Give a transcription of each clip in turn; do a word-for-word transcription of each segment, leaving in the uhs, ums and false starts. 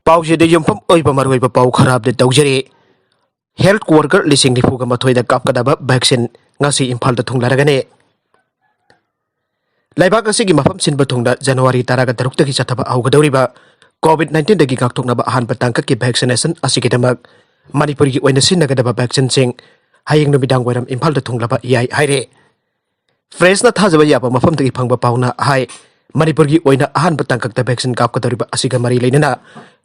ꯄꯥꯎꯁꯤꯗ ꯌꯨꯝꯐꯝ ꯑꯣꯏꯕ ꯃꯔꯨꯑꯣꯏꯕ ꯄꯥꯎ ꯈꯔ ꯑꯞꯗꯦꯠ ꯇꯧꯖꯔꯤ꯫ ꯍꯦꯜꯊ ꯋꯥꯔꯀꯔ ꯂꯤꯁꯤꯡ ꯅꯤꯐꯨꯒ ꯃꯥꯊꯣꯏꯗ ꯀꯥꯞꯀꯗꯕ ꯚꯦꯛꯁꯤꯟ ꯉꯁꯤ ꯏꯝꯐꯥꯜꯗ ꯊꯨꯡꯂꯔꯒꯅꯤ꯫ ꯂꯩꯕꯥꯛ ꯑꯁꯤꯒꯤ ꯃꯐꯝ ꯁꯤꯟꯕ ꯊꯨꯡꯅ ꯖꯅꯋꯥꯔꯤ ꯇꯔꯥꯒ ꯇꯔꯨꯛꯇꯒꯤ ꯆꯠꯊꯕ ꯍꯧꯒꯗꯧꯔꯤꯕ ꯀꯣꯚꯤꯗ ꯅꯥꯏꯟꯇꯤꯟꯗꯒꯤ ꯉꯥꯛꯊꯣꯛꯅꯕ ꯑꯍꯥꯟꯕ ꯇꯥꯡꯀꯛꯀꯤ ꯚꯦꯛꯁꯤꯅꯦꯁꯟ ꯑꯁꯤꯒꯤꯗꯃꯛ ꯃꯅꯤꯄꯨꯔꯒꯤ ꯑꯣꯏꯅ ꯁꯤꯖꯤꯟꯅꯒꯗꯕ ꯚꯦꯛꯁꯤꯟꯁꯤꯡ ꯍꯌꯦꯡ ꯅꯨꯃꯤꯗꯥꯡ ꯋꯥꯏꯔꯝ ꯏꯝꯐꯥꯜꯗ ꯊꯨꯡꯂꯕ ꯌꯥꯏ ꯍꯥꯏꯔꯦ꯫ ꯄ꯭ꯔꯦꯁꯅ ꯊꯥꯖꯕ ꯌꯥꯕ ꯃꯐꯝꯗꯒꯤ ꯐꯪꯕ ꯄꯥꯎꯅ ꯍꯥꯏ, ꯃꯅꯤꯄꯨꯔꯒꯤ ꯑꯣꯏꯅ ꯑꯍꯥꯟꯕ ꯇꯥꯡꯀꯛꯇ ꯚꯦꯛꯁꯤꯟ ꯀꯥꯞꯀꯗꯧꯔꯤꯕ ꯑꯁꯤꯒ ꯃꯔꯤ ꯂꯩꯅꯅ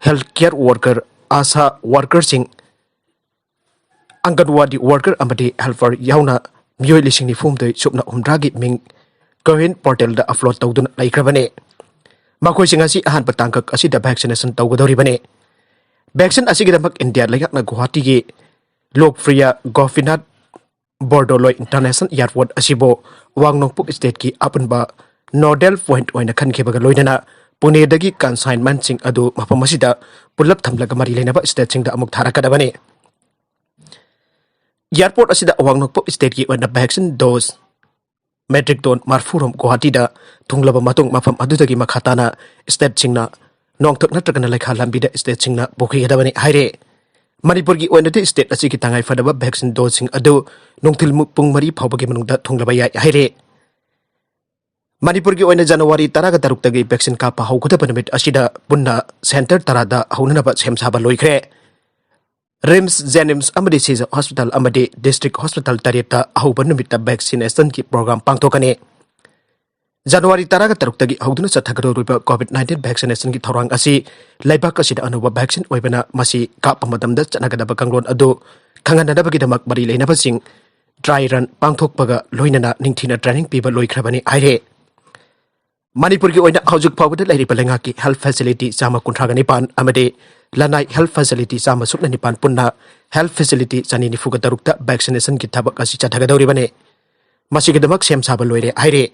ꯍꯦꯜꯊ ꯀꯦꯌꯔ ꯋꯥꯔꯀꯔ, ꯑꯥꯁꯥ ꯋꯥꯔꯀꯔꯁꯤꯡ, ꯑꯪꯒꯟꯋꯥꯗꯤ ꯋꯥꯔꯀꯔ ꯑꯃꯗꯤ ꯍꯦꯜꯄꯔ ꯌꯥꯎꯅ ꯃꯤꯑꯣꯏ ꯂꯤꯁꯤꯡ ꯅꯤꯐꯨ ꯍꯨꯝꯗꯣꯏ ꯁꯨꯞꯅ ꯍꯨꯝꯗ꯭ꯔꯥꯒꯤ ꯃꯤꯡ ꯀꯣꯋꯤꯟ ꯄꯣꯔꯇꯦꯜꯗ ꯑꯞꯂꯣꯗ ꯇꯧꯗꯨꯅ ꯂꯩꯈ꯭ꯔꯕꯅꯤ꯫ ꯃꯈꯣꯏꯁꯤꯡ ꯑꯁꯤ ꯑꯍꯥꯟꯕ ꯇꯥꯡꯀꯛ ꯑꯁꯤꯗ ꯚꯦꯛꯁꯤꯅꯦꯁꯟ ꯇꯧꯒꯗꯧꯔꯤꯕꯅꯤ꯫ ꯚꯦꯛꯁꯤꯟ ꯑꯁꯤꯒꯤꯗꯃꯛ ꯏꯟꯗꯤꯌꯥ ꯂꯩꯉꯥꯛꯅ ꯒꯨꯋꯥꯍꯥꯇꯤꯒꯤ ꯂꯣꯛꯄ꯭ꯔꯤꯌꯥ ꯒꯣꯄꯤꯅꯥꯊ ꯕꯣꯔꯗꯣꯂꯣꯏ ꯏꯟꯇꯔꯅꯦꯁꯅꯦꯜ ꯑꯦꯌꯔꯄꯣꯔꯠ ꯑꯁꯤꯕꯨ ꯋꯥꯡ ꯅꯣꯡꯄꯣꯛ ꯁ꯭ꯇꯦꯠꯀꯤ ꯑꯄꯨꯟꯕ ꯅꯣꯗꯦꯜ ꯄꯣꯏꯟꯠ ꯑꯣꯏꯅ ꯈꯟꯈꯤꯕꯒ ꯂꯣꯏꯅꯅ ꯄꯨꯅꯦꯗꯒꯤ ꯀꯟꯁꯥꯏꯟꯃꯦꯟꯠꯁꯤꯡ ꯑꯗꯨ ꯃꯐꯝ ꯑꯁꯤꯗ ꯄꯨꯂꯞ ꯊꯝꯂꯒ ꯃꯔꯤ ꯂꯩꯅꯕ ꯁ꯭ꯇꯦꯠꯁꯤꯡꯗ ꯑꯃꯨꯛ ꯊꯥꯔꯛꯀꯗꯕꯅꯤ꯫ ꯑꯦꯌꯔꯄꯣꯔꯠ ꯑꯁꯤꯗ ꯑꯋꯥꯡ ꯅꯣꯡꯄꯣꯛ ꯁ꯭ꯇꯦꯠꯀꯤ ꯑꯣꯏꯅ ꯚꯦꯛꯁꯤꯟ ꯗꯣꯁ ꯃꯦꯇ꯭ꯔꯤꯛ ꯇꯣꯟ ꯃꯔꯤꯐꯨ ꯔꯣꯝ ꯒꯨꯋꯥꯍꯥꯇꯤꯗ ꯊꯨꯡꯂꯕ ꯃꯇꯨꯡ ꯃꯐꯝ ꯑꯗꯨꯗꯒꯤ ꯃꯈꯥ ꯇꯥꯅ ꯁ꯭ꯇꯦꯠꯁꯤꯡꯅ ꯅꯣꯡꯊꯛ ꯅꯠꯇ꯭ꯔꯒꯅ ꯂꯩꯈꯥ ꯂꯝꯕꯤꯗ ꯁ꯭ꯇꯦꯠꯁꯤꯡꯅ ꯄꯨꯈꯤꯒꯗꯕꯅꯤ ꯍꯥꯏꯔꯦ꯫ ꯃꯅꯤꯄꯨꯔꯒꯤ ꯑꯣꯏꯅꯗꯤ ꯁ꯭ꯇꯦꯠ ꯑꯁꯤꯒꯤ ꯇꯉꯥꯏ ꯐꯗꯕ ꯚꯦꯛꯁꯤꯟ ꯗꯣꯁꯁꯤꯡ ꯑꯗꯨ ꯅꯨꯡꯊꯤꯜ ꯃꯨ-, ꯄꯨꯡ ꯃꯔꯤ ꯐꯥꯎꯕꯒꯤ ꯃꯅꯨꯡꯗ ꯊꯨꯡꯂꯕ ꯌꯥꯏ ꯍꯥꯏꯔꯦ꯫ ꯃꯅꯤꯄꯨꯔꯒꯤ ꯑꯣꯏꯅ ꯖꯅꯋꯥꯔꯤ ꯇꯔꯥꯒ ꯇꯔꯨꯛꯇꯒꯤ ꯚꯦꯛꯁꯤꯟ ꯀꯥꯞꯄ ꯍꯧꯒꯗꯕ ꯅꯨꯃꯤꯠ ꯑꯁꯤꯗ ꯄꯨꯟꯅ ꯁꯦꯟꯇꯔ ꯇꯔꯥꯗ ꯍꯧꯅꯅꯕ ꯁꯦꯝ ꯁꯥꯕ ꯂꯣꯏꯈ꯭ꯔꯦ꯫ ꯔꯤꯝꯁ, ꯖꯦꯅꯤꯝꯁ ꯑꯃꯗꯤ ꯁꯤꯖ ꯍꯣꯁꯄꯤꯇꯥꯜ ꯑꯃꯗꯤ ꯗꯤꯁꯇ꯭ꯔꯤꯛ ꯍꯣꯁꯄꯤꯇꯥꯜ ꯇꯔꯦꯠꯇ ꯑꯍꯧꯕ ꯅꯨꯃꯤꯠꯇ ꯚꯦꯛꯁꯤꯅꯦꯁꯟꯒꯤ ꯄ꯭ꯔꯣꯒ꯭ꯔꯥꯝ ꯄꯥꯡꯊꯣꯛꯀꯅꯤ꯫ ꯖꯅꯋꯥꯔꯤ ꯇꯔꯥꯒ ꯇꯔꯨꯛꯇꯒꯤ ꯍꯧꯗꯨꯅ ꯆꯠꯊꯒꯗꯧꯔꯤꯕ ꯀꯣꯚꯤꯗ ꯅꯥꯏꯟꯇꯤꯟ ꯚꯦꯛꯁꯤꯅꯦꯁꯟꯒꯤ ꯊꯧꯔꯥꯡ ꯑꯁꯤ ꯂꯩꯕꯥꯛ ꯑꯁꯤꯗ ꯑꯅꯧꯕ ꯚꯦꯛꯁꯤꯟ ꯑꯣꯏꯕꯅ ꯃꯁꯤ ꯀꯥꯞꯄ ꯃꯇꯝꯗ ꯆꯠꯅꯒꯗꯕ ꯀꯥꯡꯂꯣꯟ ꯑꯗꯨ ꯈꯪꯍꯟꯅꯅꯕꯒꯤꯗꯃꯛ ꯃꯔꯤ ꯂꯩꯅꯕꯁꯤꯡ ꯗ꯭ꯔꯥꯏ ꯔꯟ ꯄꯥꯡꯊꯣꯛꯄꯒ ꯂꯣꯏꯅꯅ ꯅꯤꯡꯊꯤꯅ ꯇ꯭ꯔꯦꯅꯤꯡ ꯄꯤꯕ ꯂꯣꯏꯈ꯭ꯔꯕꯅꯤ ꯍꯥꯏꯔꯦ꯫ ꯃꯅꯤꯄꯨꯔꯒꯤ ꯑꯣꯏꯅ ꯍꯧꯖꯤꯛ ꯐꯥꯎꯕꯗ ꯂꯩꯔꯤꯕ ꯂꯩꯉꯥꯛꯀꯤ ꯍꯦꯜꯊ ꯐꯦꯁꯤꯂꯤꯇꯤ ꯆꯥꯝꯃ ꯀꯨꯟꯊ꯭ꯔꯥꯒ ꯅꯤꯄꯥꯟ ꯑꯃꯗꯤ ꯂꯅꯥꯏ ꯍꯦꯜꯊ ꯐꯦꯁꯤꯂꯤꯇꯤ ꯆꯥꯝꯃ ꯁꯨꯞꯅ ꯅꯤꯄꯥꯟ ꯄꯨꯟꯅ ꯍꯦꯜꯊ ꯐꯦꯁꯤꯂꯤꯇꯤ ꯆꯅꯤ ꯅꯤꯐꯨꯒ ꯇꯔꯨꯛꯇ ꯚꯦꯛꯁꯤꯅꯦꯁꯟꯒꯤ ꯊꯕꯛ ꯑꯁꯤ ꯆꯠꯊꯒꯗꯧꯔꯤꯕꯅꯤ꯫ ꯃꯁꯤꯒꯤꯗꯃꯛ ꯁꯦꯝ ꯁꯥꯕ ꯂꯣꯏꯔꯦ ꯍꯥꯏꯔꯦ꯫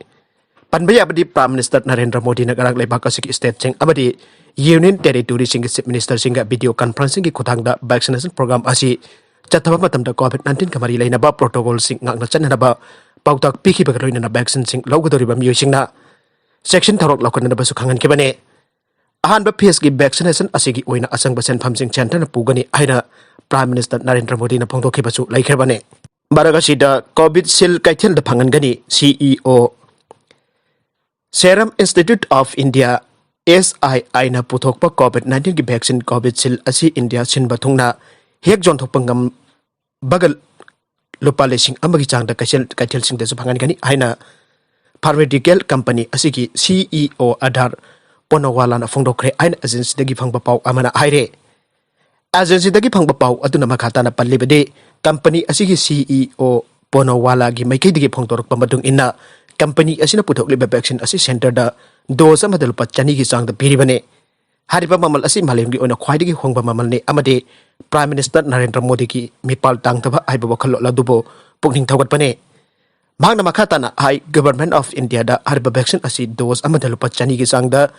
ꯄꯟꯕ ꯌꯥꯕꯗꯤ, ꯄ꯭ꯔꯥꯏꯝ ꯃꯤꯅꯤꯁꯇꯔ ꯅꯔꯦꯟꯗ꯭ꯔ ꯃꯣꯗꯤꯅ ꯉꯔꯥꯡ ꯂꯩꯕꯥꯛ ꯑꯁꯤꯒꯤ ꯁ꯭ꯇꯦꯠꯁꯤꯡ ꯑꯃꯗꯤ ꯌꯨꯅꯤꯌꯟ ꯇꯦꯔꯤꯇꯣꯔꯤꯁꯤꯡꯒꯤ ꯆꯤꯐ ꯃꯤꯅꯤꯁꯇꯔꯁꯤꯡꯒ ꯚꯤꯗꯤꯑꯣ ꯀꯟꯐꯔꯦꯟꯁꯤꯡꯒꯤ ꯈꯨꯠꯊꯥꯡꯗ ꯚꯦꯛꯁꯤꯅꯦꯁꯟ ꯄ꯭ꯔꯣꯒ꯭ꯔꯥꯝ ꯑꯁꯤ ꯆꯠꯊꯕ ꯃꯇꯝꯗ ꯀꯣꯚꯤꯗ ꯅꯥꯏꯟꯇꯤꯟꯒ ꯃꯔꯤ ꯂꯩꯅꯕ ꯄ꯭ꯔꯣꯇꯣꯀꯣꯜꯁꯤꯡ ꯉꯥꯛꯅ ꯆꯠꯅꯅꯕ ꯄꯥꯎꯇꯥꯛ ꯄꯤꯈꯤꯕꯒ ꯂꯣꯏꯅꯅ ꯚꯦꯛꯁꯤꯟꯁꯤꯡ ꯂꯧꯒꯗꯧꯔꯤꯕ ꯃꯤꯑꯣꯏꯁꯤꯡꯅ ꯆꯦꯛꯁꯤꯟ ꯊꯧꯔꯥꯡ ꯂꯧꯈꯠꯅꯅꯕꯁꯨ ꯈꯪꯍꯟꯈꯤꯕꯅꯤ꯫ ꯑꯍꯥꯟꯕ ꯐꯦꯁꯀꯤ ꯚꯦꯛꯁꯤꯅꯦꯁꯟ ꯑꯁꯤꯒꯤ ꯑꯣꯏꯅ ꯑꯆꯪꯕ ꯁꯦꯟꯐꯝꯁꯤꯡ ꯁꯦꯟꯇꯔꯅ ꯄꯨꯒꯅꯤ ꯍꯥꯏꯅ ꯄ꯭ꯔꯥꯏꯝ ꯃꯤꯅꯤꯁꯇꯔ ꯅꯔꯦꯟꯗ꯭ꯔ ꯃꯣꯗꯤꯅ ꯐꯣꯡꯗꯣꯛꯈꯤꯕꯁꯨ ꯂꯩꯈ꯭ꯔꯕꯅꯤ꯫ ꯃꯔꯛ ꯑꯁꯤꯗ ꯀꯣꯚꯤꯁꯤꯜꯗ ꯀꯩꯊꯦꯜꯗ ꯐꯪꯍꯟꯒꯅꯤ꯫ CEO, Serum Institute of India, SII, ꯅ ꯄꯨꯊꯣꯛꯄ ꯀꯣꯚꯤꯗ ꯅꯥꯏꯟꯇꯤꯟꯒꯤ ꯚꯦꯛꯁꯤꯟ ꯀꯣꯚꯤꯁꯤꯜꯗ ꯑꯁꯤ ꯏꯟꯗꯤꯌꯥ ꯁꯤꯟꯕ ꯊꯨꯡꯅ ꯍꯦꯛ ꯌꯣꯟꯊꯣꯛꯄ ꯉꯝꯕꯒ ꯂꯨꯄꯥ ꯂꯤꯁꯤꯡ ꯑꯃꯒꯤ ꯆꯥꯡꯗ ꯀꯩꯊꯦꯜ, ꯀꯩꯊꯦꯜꯁꯤꯡꯗꯁꯨ ꯐꯪꯍꯟꯒꯅꯤ ꯍꯥꯏꯅ ꯐꯥꯔꯃꯥꯁꯤꯌꯨꯇꯤꯀꯦꯜ ꯀꯝꯄꯅꯤ ꯑꯁꯤꯒꯤ ꯁꯤꯏꯑꯣ ꯑꯗꯥꯔ ꯄꯣꯅꯣꯋꯥꯂꯥꯅ ꯐꯣꯡꯗꯣꯛꯈ꯭ꯔꯦ ꯍꯥꯏꯅ ꯑꯦꯖꯦꯟꯁꯤꯗꯒꯤ ꯐꯪꯕ ꯄꯥꯎ ꯑꯃꯅ ꯍꯥꯏꯔꯦ꯫ ꯑꯦꯖꯦꯟꯁꯤꯗꯒꯤ ꯐꯪꯕ ꯄꯥꯎ ꯑꯗꯨꯅ ꯃꯈꯥ ꯇꯥꯅ ꯄꯜꯂꯤꯕꯗꯤ, ꯀꯝꯄꯅꯤ ꯑꯁꯤꯒꯤ ꯁꯤꯏꯑꯣ ꯄꯣꯅꯣꯋꯥꯂꯥꯒꯤ ꯃꯥꯏꯀꯩꯗꯒꯤ ꯐꯣꯡꯗꯣꯔꯛꯄ ꯃꯇꯨꯡ ꯏꯟꯅ, ꯀꯝꯄꯅꯤ ꯑꯁꯤꯅ ꯄꯨꯊꯣꯛꯂꯤꯕ ꯚꯦꯛꯁꯤꯟ ꯑꯁꯤ ꯁꯦꯟꯇꯔꯗ ꯗꯣꯁ ꯑꯃꯗ ꯂꯨꯄꯥ ꯆꯅꯤꯒꯤ ꯆꯥꯡꯗ ꯄꯤꯔꯤꯕꯅꯤ꯫ ꯍꯥꯏꯔꯤꯕ ꯃꯃꯜ ꯑꯁꯤ ꯃꯥꯂꯦꯝꯒꯤ ꯑꯣꯏꯅ ꯈ꯭ꯋꯥꯏꯗꯒꯤ ꯍꯣꯡꯕ ꯃꯃꯜꯅꯤ ꯑꯃꯗꯤ ꯄ꯭ꯔꯥꯏꯝ ꯃꯤꯅꯤꯁꯇꯔ ꯅꯔꯦꯟꯗ꯭ꯔ ꯃꯣꯗꯤꯒꯤ ꯃꯤꯄꯥꯜ ꯇꯥꯡꯗꯕ ꯍꯥꯏꯕ ꯋꯥꯈꯜꯂꯣꯟ ꯑꯗꯨꯕꯨ ꯄꯨꯛꯅꯤꯡ ꯊꯧꯒꯠꯄꯅꯤ꯫ ꯃꯍꯥꯛꯅ ꯃꯈꯥ ꯇꯥꯅ ꯍꯥꯏ, ꯒꯚꯔꯟꯃꯦꯟꯠ ꯑꯣꯐ ꯏꯟꯗꯤꯌꯥꯗ ꯍꯥꯏꯔꯤꯕ ꯚꯦꯛꯁꯤꯟ ꯑꯁꯤ ꯗꯣꯁ ꯑꯃꯗ ꯂꯨꯄꯥ ꯆꯅꯤꯒꯤ ꯆꯥꯡꯗ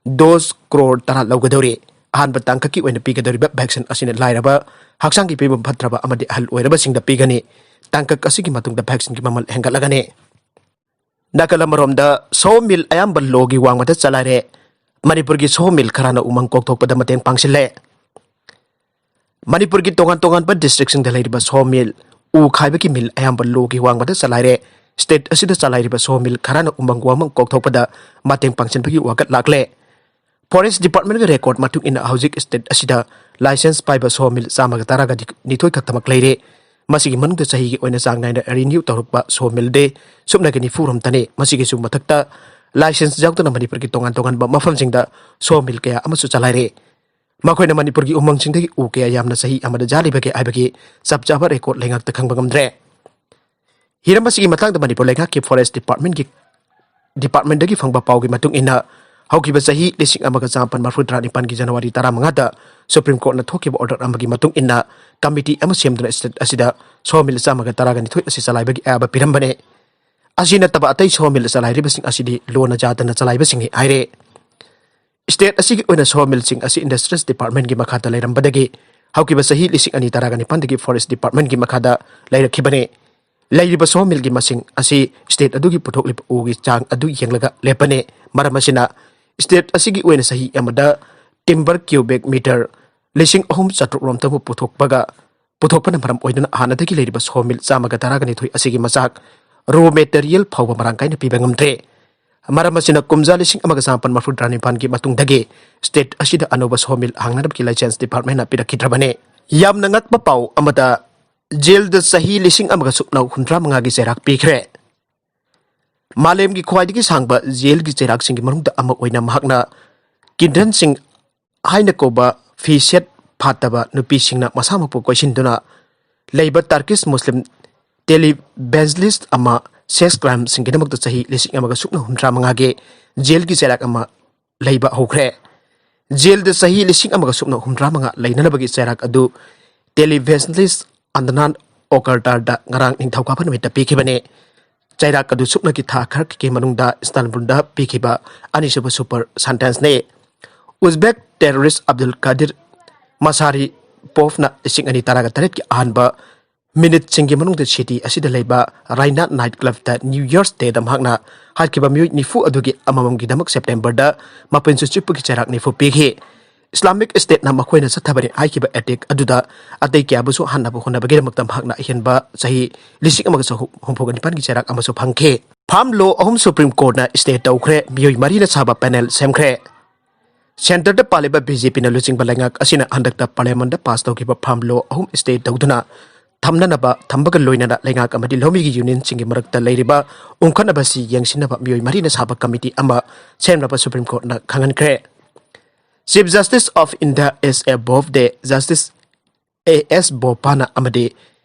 ꯗꯣꯁ ꯀ꯭ꯔꯣꯔ ꯇꯔꯥ ꯂꯧꯒꯗꯧꯔꯤ꯫ ꯑꯍꯥꯟꯕ ꯇꯥꯡꯀꯛꯀꯤ ꯑꯣꯏꯅ ꯄꯤꯒꯗꯧꯔꯤꯕ ꯚꯦꯛꯁꯤꯟ ꯑꯁꯤꯅ ꯂꯥꯏꯔꯕ, ꯍꯛꯆꯥꯡꯒꯤ ꯐꯤꯕꯝ ꯐꯠꯇ꯭ꯔꯕ ꯑꯃꯗꯤ ꯑꯍꯜ ꯑꯣꯏꯔꯕꯁꯤꯡꯗ ꯄꯤꯒꯅꯤ꯫ ꯇꯥꯡꯀꯛ ꯑꯁꯤꯒꯤ ꯃꯇꯨꯡꯗ ꯚꯦꯛꯁꯤꯟꯒꯤ ꯃꯃꯜ ꯍꯦꯟꯒꯠꯂꯒꯅꯤ꯫ ꯅꯥꯀꯜ ꯑꯃꯔꯣꯝꯗ ꯁꯣ ꯃꯤꯜ ꯑꯌꯥꯝꯕ ꯂꯣꯒꯤ ꯋꯥꯡꯃꯗ ꯆꯂꯥꯏꯔꯦ꯫ ꯃꯅꯤꯄꯨꯔꯒꯤ ꯁꯣ ꯃꯤꯜ ꯈꯔꯅ ꯎꯃꯪ ꯀꯣꯛꯊꯣꯛꯄꯗ ꯃꯇꯦꯡ ꯄꯥꯡꯁꯤꯜꯂꯦ꯫ ꯃꯅꯤꯄꯨꯔꯒꯤ ꯇꯣꯉꯥꯟ ꯇꯣꯉꯥꯟꯕ ꯗꯤꯁꯇ꯭ꯔꯤꯛꯁꯤꯡꯗ ꯂꯩꯔꯤꯕ ꯁꯣ ꯃꯤꯜ, ꯎ ꯈꯥꯏꯕꯒꯤ ꯃꯤꯜ ꯑꯌꯥꯝꯕ ꯂꯣꯒꯤ ꯋꯥꯡꯃꯗ ꯆꯂꯥꯏꯔꯦ꯫ ꯁ꯭ꯇꯦꯠ ꯑꯁꯤꯗ ꯆꯂꯥꯏꯔꯤꯕ ꯁꯣ ꯃꯤꯜ ꯈꯔꯅ ꯎꯃꯪ ꯋꯥꯃꯪ ꯀꯣꯛꯊꯣꯛꯄꯗ ꯃꯇꯦꯡ ꯄꯥꯡꯁꯤꯟꯕꯒꯤ ꯋꯥꯀꯠ ꯂꯥꯛꯂꯦ꯫ ꯐꯣꯔꯦꯁ ꯗꯤꯄꯥꯔꯠꯃꯦꯟꯠꯀꯤ ꯔꯦꯀꯣꯔꯗ ꯃꯇꯨꯡ ꯏꯟꯅ ꯍꯧꯖꯤꯛ ꯁ꯭ꯇꯦꯠ ꯑꯁꯤꯗ ꯂꯥꯏꯁꯦꯟꯁ ꯄꯥꯏꯕ ꯁꯣ ꯃꯤꯜ ꯆꯥꯝꯃꯒ ꯇꯔꯥꯒ ꯅꯤꯊꯣꯏ ꯈꯛꯇꯃꯛ ꯂꯩꯔꯦ꯫ ꯃꯁꯤꯒꯤ ꯃꯅꯨꯡꯗ ꯆꯍꯤꯒꯤ ꯑꯣꯏꯅ ꯆꯥꯡ ꯅꯥꯏꯅ ꯔꯤꯅ꯭ꯌꯨ ꯇꯧꯔꯛꯄ ꯁꯣ ꯃꯤꯜꯗꯤ ꯁꯨꯞꯅꯒꯤ ꯅꯤꯐꯨ ꯔꯣꯝꯇꯅꯤ꯫ ꯃꯁꯤꯒꯤꯁꯨ ꯃꯊꯛꯇ ꯂꯥꯏꯁꯦꯟꯁ ꯌꯥꯎꯗꯅ ꯃꯅꯤꯄꯨꯔꯒꯤ ꯇꯣꯉꯥꯟ ꯇꯣꯉꯥꯟꯕ ꯃꯐꯝꯁꯤꯡꯗ ꯁꯣ ꯃꯤꯜ ꯀꯌꯥ ꯑꯃꯁꯨ ꯆꯂꯥꯏꯔꯦ꯫ ꯃꯈꯣꯏꯅ ꯃꯅꯤꯄꯨꯔꯒꯤ ꯎꯃꯪꯁꯤꯡꯗꯒꯤ ꯎ ꯀꯌꯥ ꯌꯥꯝꯅ ꯆꯍꯤ ꯑꯃꯗ ꯌꯥꯜꯂꯤꯕꯒꯦ ꯍꯥꯏꯕꯒꯤ ꯆꯞ ꯆꯥꯕ ꯔꯦꯀꯣꯔꯗ ꯂꯩꯉꯥꯛꯇ ꯈꯪꯕ ꯉꯝꯗ꯭ꯔꯦ꯫ ꯍꯤꯔꯝ ꯑꯁꯤꯒꯤ ꯃꯇꯥꯡꯗ ꯃꯅꯤꯄꯨꯔ ꯂꯩꯉꯥꯛꯀꯤ ꯐꯣꯔꯦꯁ ꯗꯤꯄꯥꯔꯠꯃꯦꯟꯠꯀꯤ, ꯗꯤꯄꯥꯔꯠꯃꯦꯟꯠꯇꯒꯤ ꯐꯪꯕ ꯄꯥꯎꯒꯤ ꯃꯇꯨꯡ ꯏꯟꯅ, ꯍꯧꯈꯤꯕ ꯆꯍꯤ ꯂꯤꯁꯤꯡ ꯑꯃꯒ ꯆꯃꯥꯄꯟ ꯃꯔꯤꯐꯨ ꯇꯔꯥꯅꯤꯄꯥꯟꯒꯤ ꯖꯅꯋꯥꯔꯤ ꯇꯔꯥꯃꯉꯥꯗ ꯁꯨꯄ꯭ꯔꯤꯝ ꯀꯣꯔꯠꯅ ꯊꯣꯛꯈꯤꯕ ꯑꯣꯔꯗꯔ ꯑꯃꯒꯤ ꯃꯇꯨꯡ ꯏꯟꯅ ꯀꯃꯤꯇꯤ ꯑꯃ ꯁꯦꯝꯗꯨꯅ ꯁ꯭ꯇꯦꯠ ꯑꯁꯤꯗ ꯁꯣ ꯃꯤꯜ ꯆꯥꯝꯃꯒ ꯇꯔꯥꯒ ꯅꯤꯊꯣꯏ ꯑꯁꯤ ꯆꯂꯥꯏꯕꯒꯤ ꯑꯌꯥꯕ ꯄꯤꯔꯝꯕꯅꯦ꯫ ꯑꯁꯤ ꯅꯠꯇꯕ ꯑꯇꯩ ꯁꯣ ꯃꯤꯜ ꯆꯂꯥꯏꯔꯤꯕꯁꯤꯡ ꯑꯁꯤꯗꯤ ꯂꯣꯅ ꯌꯥꯗꯅ ꯆꯂꯥꯏꯕꯁꯤꯡꯅꯤ ꯍꯥꯏꯔꯦ꯫ ꯁ꯭ꯇꯦꯠ ꯑꯁꯤꯒꯤ ꯑꯣꯏꯅ ꯁꯣ ꯃꯤꯜꯁꯤꯡ ꯑꯁꯤ ꯏꯟꯗꯁꯇ꯭ꯔꯤꯁ ꯗꯤꯄꯥꯔꯠꯃꯦꯟꯠꯀꯤ ꯃꯈꯥꯗ ꯂꯩꯔꯝꯕꯗꯒꯤ ꯍꯧꯈꯤꯕ ꯆꯍꯤ ꯂꯤꯁꯤꯡ ꯑꯅꯤ ꯇꯔꯥꯒ ꯅꯤꯄꯥꯟꯗꯒꯤ ꯐꯣꯔꯦꯁ ꯗꯤꯄꯥꯔꯠꯃꯦꯟꯠꯀꯤ ꯃꯈꯥꯗ ꯂꯩꯔꯛꯈꯤꯕꯅꯤ꯫ ꯂꯩꯔꯤꯕ ꯁꯣ ꯃꯤꯜꯒꯤ ꯃꯁꯤꯡ ꯑꯁꯤ ꯁ꯭ꯇꯦꯠ ꯑꯗꯨꯒꯤ ꯄꯨꯊꯣꯛꯂꯤꯕ ꯎꯒꯤ ꯆꯥꯡ ꯑꯗꯨ ꯌꯦꯡꯂꯒ ꯂꯦꯞꯄꯅꯤ꯫ ꯃꯔꯝ ꯑꯁꯤꯅ State ꯑꯁꯤꯒꯤ ꯑꯣꯏꯅ ꯆꯍꯤ ꯑꯃꯗ timber cubic meter ꯂꯤꯁꯤꯡ ꯑꯍꯨꯝ ꯆꯥꯇ꯭ꯔꯨꯛ ꯔꯣꯝꯇꯕꯨ ꯄꯨꯊꯣꯛꯄꯒ, ꯄꯨꯊꯣꯛꯄꯅ ꯃꯔꯝ ꯑꯣꯏꯗꯨꯅ ꯍꯥꯟꯅꯗꯒꯤ ꯂꯩꯔꯤꯕ sawmill ꯆꯥꯝꯃꯒ ꯇꯔꯥꯒ ꯅꯤꯊꯣꯏ ꯑꯁꯤꯒꯤ ꯃꯆꯥꯛ raw material ꯐꯥꯎꯕ ꯃꯔꯥꯡ ꯀꯥꯏꯅ ꯄꯤꯕ ꯉꯝꯗ꯭ꯔꯦ꯫ ꯃꯔꯝ ꯑꯁꯤꯅ ꯀꯨꯝꯖꯥ ꯂꯤꯁꯤꯡ ꯑꯃꯒ ꯆꯥꯃꯥꯄꯟ ꯃꯔꯤꯐꯨꯇꯔꯥꯅꯤꯄꯥꯟꯒꯤ ꯃꯇꯨꯡꯗꯒꯤ state ꯑꯁꯤꯗ ꯑꯅꯧꯕ sawmill ꯍꯥꯡꯅꯅꯕꯒꯤ license departmentꯅ ꯄꯤꯔꯛꯈꯤꯗ꯭ꯔꯕꯅꯤ꯫ ꯌꯥꯝꯅ ꯉꯛꯄ ꯄꯥꯎ ꯑꯃꯗ, jailꯗ ꯆꯍꯤ ꯂꯤꯁꯤꯡ ꯑꯃꯒ ꯁꯨꯞꯅ ꯍꯨꯝꯗ꯭ꯔꯥ ꯃꯉꯥꯒꯤ ꯆꯩꯔꯥꯛ ꯄꯤꯈ꯭ꯔꯦ꯫ ꯃꯥꯂꯦꯝꯒꯤ ꯈ꯭ꯋꯥꯏꯗꯒꯤ ꯁꯥꯡꯕ jailꯒꯤ ꯆꯩꯔꯥꯛꯁꯤꯡꯒꯤ ꯃꯅꯨꯡꯗ ꯑꯃ ꯑꯣꯏꯅ ꯃꯍꯥꯛꯅ Kidney Singh ꯍꯥꯏꯅ ꯀꯧꯕ ꯐꯤ ꯁꯦꯠ ꯐꯥꯠꯇꯕ ꯅꯨꯄꯤꯁꯤꯡꯅ ꯃꯁꯥꯃꯛꯄꯨ ꯀꯣꯏꯁꯤꯟꯗꯨꯅ ꯂꯩꯕ Turkish Muslim televangelist ꯑꯃ sex crimeꯁꯤꯡꯒꯤꯗꯃꯛꯇ ꯆꯍꯤ ꯂꯤꯁꯤꯡ ꯑꯃꯒ ꯁꯨꯞꯅ ꯍꯨꯝꯗ꯭ꯔꯥ ꯃꯉꯥꯒꯤ jailꯒꯤ ꯆꯩꯔꯥꯛ ꯑꯃ ꯂꯩꯕ ꯍꯧꯈ꯭ꯔꯦ꯫ Jailꯗ ꯆꯍꯤ ꯂꯤꯁꯤꯡ ꯑꯃꯒ ꯁꯨꯞꯅ ꯍꯨꯝꯗ꯭ꯔꯥ ꯃꯉꯥ ꯂꯩꯅꯅꯕꯒꯤ ꯆꯩꯔꯥꯛ ꯑꯗꯨ televangelist Adnan Oktar'ꯗ ꯉꯔꯥꯡ ꯅꯤꯡꯊꯧꯀꯥꯕ ꯅꯨꯃꯤꯠꯇ ꯄꯤꯈꯤꯕꯅꯤ꯫ ꯆꯩꯔꯥꯛ ꯑꯗꯨ ꯁꯨꯞꯅꯒꯤ ꯊꯥ ꯈꯔꯒꯤ ꯃꯅꯨꯡꯗ Istanbulꯗ ꯄꯤꯈꯤꯕ ꯑꯅꯤꯁꯨꯕ super sentenceꯅꯤ꯫ Uzbek terrorist Abdul Qadir Masaripovꯅ ꯂꯤꯁꯤꯡ ꯑꯅꯤ ꯇꯔꯥꯒ ꯇꯔꯦꯠꯀꯤ ꯑꯍꯥꯟꯕ minuteꯁꯤꯡꯒꯤ ꯃꯅꯨꯡꯗ city ꯑꯁꯤꯗ ꯂꯩꯕ Rayna night clubꯇ New Year's Dayꯗ ꯃꯍꯥꯛꯅ ꯍꯥꯠꯈꯤꯕ ꯃꯤꯑꯣꯏ ꯅꯤꯐꯨ ꯑꯗꯨꯒꯤ ꯑꯃꯃꯝꯒꯤꯗꯃꯛ Septemberꯗ ꯃꯄꯨꯟꯁꯤ ꯆꯨꯞꯄꯒꯤ ꯆꯩꯔꯥꯛ ꯅꯤꯐꯨ ꯄꯤꯈꯤ꯫ Islamic Stateꯅ ꯃꯈꯣꯏꯅ ꯆꯠꯊꯕꯅꯤ ꯍꯥꯏꯈꯤꯕ attack ꯑꯗꯨꯗ ꯑꯇꯩ ꯀꯌꯥꯕꯨꯁꯨ ꯍꯥꯠꯅꯕ ꯍꯣꯠꯅꯕꯒꯤꯗꯃꯛꯇ ꯃꯍꯥꯛꯅ ꯑꯍꯦꯟꯕ ꯆꯍꯤ ꯂꯤꯁꯤꯡ ꯑꯃꯒ ꯆꯍꯨꯝ ꯍꯨꯝꯐꯨꯒ ꯅꯤꯄꯥꯟꯒꯤ ꯆꯩꯔꯥꯛ ꯑꯃꯁꯨ ꯐꯪꯈꯤ꯫ Farm law ꯑꯍꯨꯝ Supreme Courtꯅ stay ꯇꯧꯈ꯭ꯔꯦ꯫ ꯃꯤꯑꯣꯏ ꯃꯔꯤꯅ ꯁꯥꯕ panel ꯁꯦꯝꯈ꯭ꯔꯦ꯫ Centreꯗ ꯄꯥꯜꯂꯤꯕ BJPꯅ ꯂꯨꯆꯤꯡꯕ ꯂꯩꯉꯥꯛ ꯑꯁꯤꯅ ꯍꯟꯗꯛꯇ Parliamentꯗ pass ꯇꯧꯈꯤꯕ farm law ꯑꯍꯨꯝ stay ꯇꯧꯗꯨꯅ ꯊꯝꯅꯅꯕ ꯊꯝꯕꯒ ꯂꯣꯏꯅꯅ ꯂꯩꯉꯥꯛ ꯑꯃꯗꯤ ꯂꯧꯃꯤꯒꯤ unionꯁꯤꯡꯒꯤ ꯃꯔꯛꯇ ꯂꯩꯔꯤꯕ ꯎꯪꯈꯠꯅꯕꯁꯤ ꯌꯦꯡꯁꯤꯟꯅꯕ ꯃꯤꯑꯣꯏ ꯃꯔꯤꯅ ꯁꯥꯕ committee ꯑꯃ ꯁꯦꯝꯅꯕ Supreme Courtꯅ ꯈꯪꯍꯟꯈ꯭ꯔꯦ꯫ Chief Justice of India S A Bobde, Justice A S Bopanna ꯑꯃꯗꯤ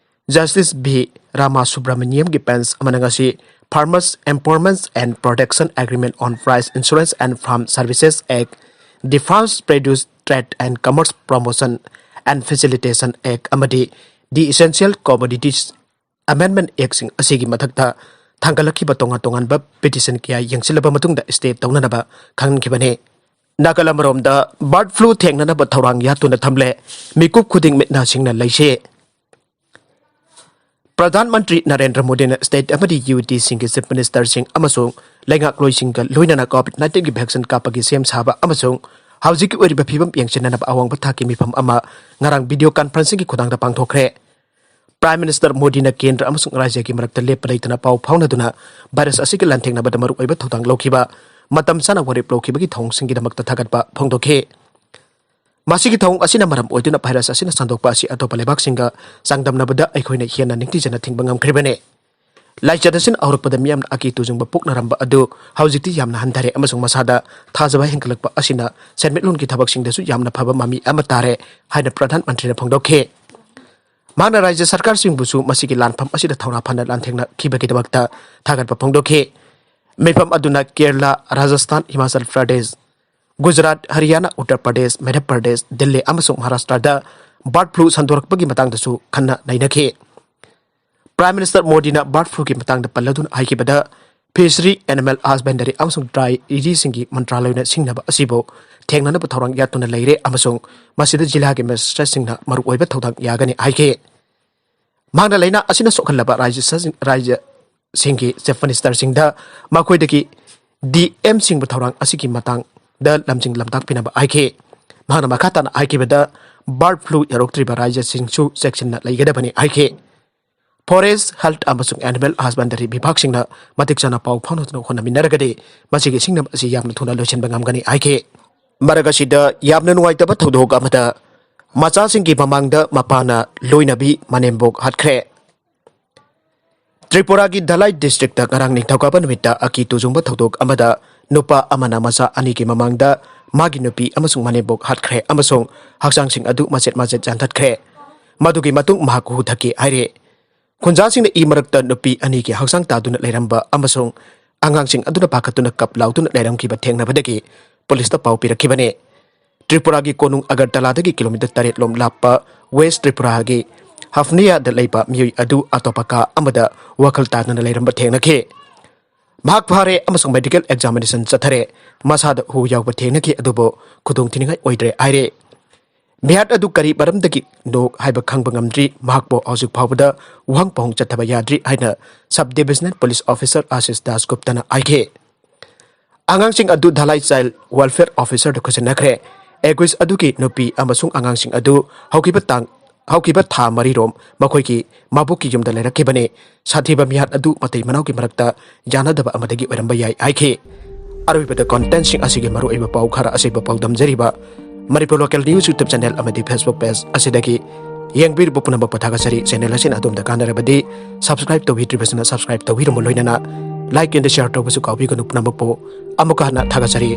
Justice V Ramasubramaniamꯒꯤ bench ꯑꯃꯅ ꯉꯁꯤ Farmers Empowerment and Protection Agreement on Price Insurance and Farm Services Act, the Farm Produce Trade and Commerce Promotion and Facilitation Act ꯑꯃꯗꯤ the Essential Commodities Amendment Actꯁꯤꯡ ꯑꯁꯤꯒꯤ ꯃꯊꯛꯇ ꯊꯥꯡꯒꯠꯂꯛꯈꯤꯕ ꯇꯣꯉꯥꯟ ꯇꯣꯉꯥꯟꯕ petition ꯀꯌꯥ ꯌꯦꯡꯁꯤꯜꯂꯕ ꯃꯇꯨꯡꯗ stay ꯇꯧꯅꯅꯕ ꯈꯪꯍꯟꯈꯤꯕꯅꯤ꯫ ꯅꯥꯀꯜ ꯑꯃꯔꯣꯝꯗ bird flu ꯊꯦꯡꯅꯅꯕ ꯊꯧꯔꯥꯡ ꯌꯥꯠꯇꯨꯅ ꯊꯝꯂꯦ꯫ ꯃꯤꯀꯨꯞ ꯈꯨꯗꯤꯡ ꯃꯤꯠ ꯅꯥ ꯁꯤꯡꯅ ꯂꯩꯁꯤ꯫ ꯄ꯭ꯔꯙꯥꯟ ꯃꯟꯇ꯭ꯔꯤ ꯅꯔꯦꯟꯗ꯭ꯔ ꯃꯣꯗꯤꯅ ꯁ꯭ꯇꯦꯠ ꯑꯃꯗꯤ ꯌꯨ ꯇꯤꯁꯤꯡꯒꯤ ꯆꯤꯐ ꯃꯤꯅꯤꯁꯇꯔꯁꯤꯡ ꯑꯃꯁꯨꯡ ꯂꯩꯉꯥꯛꯂꯣꯏꯁꯤꯡꯒ ꯂꯣꯏꯅꯅ ꯀꯣꯚꯤꯗ ꯅꯥꯏꯟꯇꯤꯟꯒꯤ ꯚꯦꯛꯁꯤꯟ ꯀꯥꯞꯄꯒꯤ ꯁꯦꯝ ꯁꯥꯕ ꯑꯃꯁꯨꯡ ꯍꯧꯖꯤꯛꯀꯤ ꯑꯣꯏꯔꯤꯕ ꯐꯤꯕꯝ ꯌꯦꯡꯁꯤꯟꯅꯅꯕ ꯑꯋꯥꯡꯕ ꯊꯥꯛꯀꯤ ꯃꯤꯐꯝ ꯑꯃ ꯉꯔꯥꯡ ꯚꯤꯗꯤꯑꯣ ꯀꯟꯐꯔꯦꯟꯁꯤꯡꯒꯤ ꯈꯨꯠꯊꯥꯡꯗ ꯄꯥꯡꯊꯣꯛꯈ꯭ꯔꯦ꯫ ꯄ꯭ꯔꯥꯏꯝ ꯃꯤꯅꯤꯁꯇꯔ ꯃꯣꯗꯤꯅ ꯀꯦꯟꯗ꯭ꯔ ꯑꯃꯁꯨꯡ ꯔꯥꯖ꯭ꯌꯒꯤ ꯃꯔꯛꯇ ꯂꯦꯞꯄ ꯂꯩꯇꯅ ꯄꯥꯎ ꯐꯥꯎꯅꯗꯨꯅ ꯚꯥꯏꯔꯁ ꯑꯁꯤꯒ ꯂꯥꯟꯊꯦꯡꯅꯕꯗ ꯃꯔꯨꯑꯣꯏꯕ ꯊꯧꯗꯥꯡ ꯂꯧꯈꯤꯕ, ꯃꯇꯝ ꯆꯥꯅ ꯋꯥꯔꯦꯞ ꯂꯧꯈꯤꯕꯒꯤ ꯊꯧꯑꯣꯡꯁꯤꯡꯒꯤꯗꯃꯛꯇ ꯊꯥꯒꯠꯄ ꯐꯣꯡꯗꯣꯛꯈꯤ꯫ ꯃꯁꯤꯒꯤ ꯊꯧꯑꯣꯡ ꯑꯁꯤꯅ ꯃꯔꯝ ꯑꯣꯏꯗꯨꯅ ꯚꯥꯏꯔꯁ ꯑꯁꯤꯅ ꯁꯟꯗꯣꯛꯄ ꯑꯁꯤ ꯑꯇꯣꯞꯄ ꯂꯩꯕꯥꯛꯁꯤꯡꯒ ꯆꯥꯡꯗꯝꯅꯕꯗ ꯑꯩꯈꯣꯏꯅ ꯍꯦꯟꯅ ꯅꯤꯡꯊꯤꯖꯅ ꯊꯤꯡꯕ ꯉꯝꯈ꯭ꯔꯤꯕꯅꯤ꯫ ꯂꯥꯏꯆꯠ ꯑꯁꯤꯅ ꯍꯧꯔꯛꯄꯗ ꯃꯤꯌꯥꯝꯅ ꯑꯀꯤ ꯇꯨꯖꯨꯡꯕ ꯄꯣꯛꯅꯔꯝꯕ ꯑꯗꯨ ꯍꯧꯖꯤꯛꯇꯤ ꯌꯥꯝꯅ ꯍꯟꯊꯔꯦ ꯑꯃꯁꯨꯡ ꯃꯁꯥꯗ ꯊꯥꯖꯕ ꯍꯦꯟꯒꯠꯂꯛꯄ ꯑꯁꯤꯅ ꯁꯦꯟꯃꯤꯠꯂꯣꯟꯒꯤ ꯊꯕꯛꯁꯤꯡꯗꯁꯨ ꯌꯥꯝꯅ ꯐꯕ ꯃꯃꯤ ꯑꯃ ꯇꯥꯔꯦ ꯍꯥꯏꯅ ꯄ꯭ꯔꯙꯥꯟ ꯃꯟꯇ꯭ꯔꯤꯅ ꯐꯣꯡꯗꯣꯛꯈꯤ꯫ ꯃꯍꯥꯛꯅ ꯔꯥꯖ꯭ꯌ ꯁꯔꯀꯥꯔꯁꯤꯡꯕꯨꯁꯨ ꯃꯁꯤꯒꯤ ꯂꯥꯟꯐꯝ ꯑꯁꯤꯗ ꯊꯧꯅꯥ ꯐꯅ ꯂꯥꯟꯊꯦꯡꯅꯈꯤꯕꯒꯤꯗꯃꯛꯇ ꯊꯥꯒꯠꯄ ꯐꯣꯡꯗꯣꯛꯈꯤ꯫ ꯃꯤꯐꯝ ꯑꯗꯨꯅ ꯀꯦꯔꯂꯥ, ꯔꯥꯖꯁꯊꯥꯟ, ꯍꯤꯃꯥꯆꯜ ꯄ꯭ꯔꯗꯦꯁ, ꯒꯨꯖꯔꯥꯠ, ꯍꯔꯤꯌꯥꯅꯥ, ꯎꯠꯇꯔ ꯄ꯭ꯔꯗꯦꯁ, ꯃꯙ꯭ꯌ ꯄ꯭ꯔꯗꯦꯁ, ꯗꯤꯜꯂꯤ ꯑꯃꯁꯨꯡ ꯃꯍꯥꯔꯥꯁꯇ꯭ꯔꯗ ꯕꯥꯔꯗ ꯐ꯭ꯂꯨ ꯁꯟꯗꯣꯔꯛꯄꯒꯤ ꯃꯇꯥꯡꯗꯁꯨ ꯈꯟꯅ ꯅꯩꯅꯈꯤ꯫ ꯄ꯭ꯔꯥꯏꯝ ꯃꯤꯅꯤꯁꯇꯔ ꯃꯣꯗꯤꯅ ꯕꯥꯔꯗ ꯐ꯭ꯂꯨꯒꯤ ꯃꯇꯥꯡꯗ ꯄꯜꯂꯗꯨꯅ ꯍꯥꯏꯈꯤꯕꯗ, ꯐꯤꯁꯔꯤ, ꯑꯦꯅꯤꯃꯦꯜ ꯍꯁꯕꯦꯟꯗꯔꯤ ꯑꯃꯁꯨꯡ ꯗ꯭ꯔꯥꯏꯔꯤꯁꯤꯡꯒꯤ ꯃꯟꯇ꯭ꯔꯥꯂꯣꯏꯅ ꯁꯤꯡꯅꯕ ꯑꯁꯤꯕꯨ ꯊꯦꯡꯅꯅꯕ ꯊꯧꯔꯥꯡ ꯌꯥꯠꯇꯨꯅ ꯂꯩꯔꯦ ꯑꯃꯁꯨꯡ ꯃꯁꯤꯗ ꯖꯤꯂꯥꯒꯤ ꯃꯦꯖꯤꯁꯇ꯭ꯔꯦꯠꯁꯤꯡꯅ ꯃꯔꯨꯑꯣꯏꯕ ꯊꯧꯗꯥꯡ ꯌꯥꯒꯅꯤ ꯍꯥꯏꯈꯤ꯫ ꯃꯍꯥꯛꯅ ꯂꯥꯏꯅꯥ ꯑꯁꯤꯅ ꯁꯣꯛꯍꯜꯂꯕ ꯔꯥꯖ꯭ꯌꯁꯤꯡ-, ꯔꯥꯖ꯭ꯌꯁꯤꯡꯒꯤ ꯆꯤꯐ ꯃꯤꯅꯤꯁꯇꯔꯁꯤꯡꯗ ꯃꯈꯣꯏꯗꯒꯤ ꯗꯤ ꯑꯦꯝꯁꯤꯡꯕꯨ ꯊꯧꯔꯥꯡ ꯑꯁꯤꯒꯤ ꯃꯇꯥꯡꯗ ꯂꯝꯖꯤꯡ ꯂꯝꯇꯥꯛꯄꯤꯅꯕ ꯍꯥꯏꯈꯤ꯫ ꯃꯍꯥꯛꯅ ꯃꯈꯥ ꯇꯥꯅ ꯍꯥꯏꯈꯤꯕꯗ, ꯕꯥꯔꯗ ꯐ꯭ꯂꯨ ꯌꯧꯔꯛꯇ꯭ꯔꯤꯕ ꯔꯥꯖ꯭ꯌꯁꯤꯡꯁꯨ ꯆꯦꯛꯁꯤꯟꯅ ꯂꯩꯒꯗꯕꯅꯤ ꯍꯥꯏꯈꯤ꯫ ꯐꯣꯔꯦꯁ, ꯍꯦꯜꯊ ꯑꯃꯁꯨꯡ ꯑꯦꯅꯤꯃꯦꯜ ꯍꯁꯕꯦꯟꯗꯔꯤ ꯕꯤꯚꯥꯒꯁꯤꯡꯅ ꯃꯇꯤꯛ ꯆꯥꯅ ꯄꯥꯎ ꯐꯥꯎꯅꯗꯨꯅ ꯍꯣꯠꯅꯃꯤꯟꯅꯔꯒꯗꯤ ꯃꯁꯤꯒꯤ ꯁꯤꯡꯅꯕ ꯑꯁꯤ ꯌꯥꯝꯅ ꯊꯨꯅ ꯂꯣꯏꯁꯤꯟꯕ ꯉꯝꯒꯅꯤ ꯍꯥꯏꯈꯤ꯫ ꯃꯔꯛ ꯑꯁꯤꯗ ꯌꯥꯝꯅ ꯅꯨꯡꯉꯥꯏꯇꯕ ꯊꯧꯗꯣꯛ ꯑꯃꯗ ꯃꯆꯥꯁꯤꯡꯒꯤ ꯃꯃꯥꯡꯗ ꯃꯄꯥꯅ ꯂꯣꯏꯅꯕꯤ ꯃꯅꯦꯝꯕꯣꯛ ꯍꯥꯠꯈ꯭ꯔꯦ꯫ ꯇ꯭ꯔꯤꯄꯨꯔꯥꯒꯤ ꯙꯂꯥꯏ ꯗꯤꯁꯇ꯭ꯔꯤꯛꯇ ꯉꯔꯥꯡ ꯅꯤꯡꯊꯧꯀꯥꯕ ꯅꯨꯃꯤꯠꯇ ꯑꯀꯤ ꯇꯨꯖꯨꯡꯕ ꯊꯧꯗꯣꯛ ꯑꯃꯗ ꯅꯨꯄꯥ ꯑꯃꯅ ꯃꯆꯥ ꯑꯅꯤꯒꯤ ꯃꯃꯥꯡꯗ ꯃꯥꯒꯤ ꯅꯨꯄꯤ ꯑꯃꯁꯨꯡ ꯃꯅꯦꯝꯕꯣꯛ ꯍꯥꯠꯈ꯭ꯔꯦ ꯑꯃꯁꯨꯡ ꯍꯛꯆꯥꯡꯁꯤꯡ ꯑꯗꯨ ꯃꯆꯦꯠ ꯃꯆꯦꯠ ꯌꯥꯟꯊꯠꯈ꯭ꯔꯦ꯫ ꯃꯗꯨꯒꯤ ꯃꯇꯨꯡ ꯃꯍꯥꯛ ꯍꯨ ꯊꯛꯈꯤ ꯍꯥꯏꯔꯤ꯫ ꯈꯨꯟꯖꯥꯁꯤꯡꯅ ꯏ ꯃꯔꯛꯇ ꯅꯨꯄꯤ ꯑꯅꯤꯒꯤ ꯍꯛꯆꯥꯡ ꯇꯥꯗꯨꯅ ꯂꯩꯔꯝꯕ ꯑꯃꯁꯨꯡ ꯑꯉꯥꯡꯁꯤꯡ ꯑꯗꯨꯅ ꯄꯥꯈꯠꯇꯨꯅ ꯀꯞ ꯂꯥꯎꯗꯨꯅ ꯂꯩꯔꯝꯈꯤꯕ ꯊꯦꯡꯅꯕꯗꯒꯤ ꯄꯨꯂꯤꯁꯇ ꯄꯥꯎ ꯄꯤꯔꯛꯈꯤꯕꯅꯤ꯫ ꯇ꯭ꯔꯤꯄꯨꯔꯥꯒꯤ ꯀꯣꯅꯨꯡ ꯑꯒꯔꯇꯂꯥꯗꯒꯤ ꯀꯤꯂꯣꯃꯤꯇꯔ ꯇꯔꯦꯠ ꯂꯣꯝ ꯂꯥꯞꯄ ꯋꯦꯁ ꯇ꯭ꯔꯤꯄꯨꯔꯥꯒꯤ ꯍꯐꯅꯤꯌꯥꯗ ꯂꯩꯕ ꯃꯤꯑꯣꯏ ꯑꯗꯨ ꯑꯇꯣꯞꯄ ꯀꯥ ꯑꯃꯗ ꯋꯥꯈꯜ ꯇꯥꯗꯅ ꯂꯩꯔꯝꯕ ꯊꯦꯡꯅꯈꯤ꯫ ꯃꯍꯥꯛ ꯐꯥꯔꯦ ꯑꯃꯁꯨꯡ ꯃꯦꯗꯤꯀꯦꯜ ꯑꯦꯛꯖꯥꯃꯤꯅꯦꯁꯟ ꯆꯠꯊꯔꯦ꯫ ꯃꯁꯥꯗ ꯍꯨ ꯌꯥꯎꯕ ꯊꯦꯡꯅꯈꯤ, ꯑꯗꯨꯕꯨ ꯈꯨꯗꯣꯡꯊꯤꯅꯤꯡꯉꯥꯏ ꯑꯣꯏꯗ꯭ꯔꯦ ꯍꯥꯏꯔꯦ꯫ ꯃꯤꯍꯥꯠ ꯑꯗꯨ ꯀꯔꯤ ꯃꯔꯝꯗꯒꯤꯅꯣ ꯍꯥꯏꯕ ꯈꯪꯕ ꯉꯝꯗ꯭ꯔꯤ꯫ ꯃꯍꯥꯛꯄꯨ ꯍꯧꯖꯤꯛ ꯐꯥꯎꯕꯗ ꯋꯥꯍꯪ ꯄꯥꯎꯍꯪ ꯆꯠꯊꯕ ꯌꯥꯗ꯭ꯔꯤ ꯍꯥꯏꯅ Sub Divisional Police Officer Ashish Das Guptana ꯍꯥꯏꯈꯤ꯫ ꯑꯉꯥꯡꯁꯤꯡ ꯑꯗꯨ ꯙꯂꯥꯏ Child Welfare Officerꯗ ꯈꯨꯠꯁꯤꯟꯅꯈ꯭ꯔꯦ꯫ ꯑꯦꯀ꯭ꯌꯨꯖ ꯑꯗꯨꯒꯤ ꯅꯨꯄꯤ ꯑꯃꯁꯨꯡ ꯑꯉꯥꯡꯁꯤꯡ ꯑꯗꯨ ꯍꯧꯈꯤꯕ ꯇꯥꯡ, ꯍꯧꯈꯤꯕ ꯊꯥ ꯃꯔꯤꯔꯣꯝ ꯃꯈꯣꯏꯒꯤ ꯃꯕꯣꯛꯀꯤ ꯌꯨꯝꯗ ꯂꯩꯔꯛꯈꯤꯕꯅꯤ꯫ ꯁꯥꯊꯤꯕ ꯃꯤꯍꯥꯠ ꯑꯗꯨ ꯃꯇꯩ ꯃꯅꯥꯎꯒꯤ ꯃꯔꯛꯇ ꯌꯥꯅꯗꯕ ꯑꯃꯗꯒꯤ ꯑꯣꯏꯔꯝꯕ ꯌꯥꯏ ꯍꯥꯏꯈꯤ꯫ ꯑꯔꯣꯏꯕꯗ contentꯁꯤꯡ ꯑꯁꯤꯒꯤ ꯃꯔꯨꯑꯣꯏꯕ ꯄꯥꯎ ꯈꯔ ꯑꯁꯤꯕ ꯄꯥꯎꯗꯝꯖꯔꯤꯕ Manipur Local News YouTube channel ꯑꯃꯗꯤ Facebook page ꯑꯁꯤꯗꯒꯤ ꯌꯦꯡꯕꯤꯔꯤꯕ ꯄꯨꯝꯅꯃꯛꯄꯨ ꯊꯥꯒꯠꯆꯔꯤ꯫ Channel ꯑꯁꯤꯅ ꯑꯗꯣꯝꯗ ꯀꯥꯟꯅꯔꯕꯗꯤ subscribe ꯇꯧꯕꯤꯗ꯭ꯔꯤꯕꯁꯤꯅ subscribe ꯇꯧꯕꯤꯔꯝꯃꯨ, ꯂꯣꯏꯅꯅ like and share ꯇꯧꯕꯁꯨ ꯀꯥꯎꯕꯤꯒꯅꯨ꯫ ꯄꯨꯝꯅꯃꯛꯄꯨ ꯑꯃꯨꯛꯀ ꯍꯟꯅ ꯊꯥꯒꯠꯆꯔꯤ꯫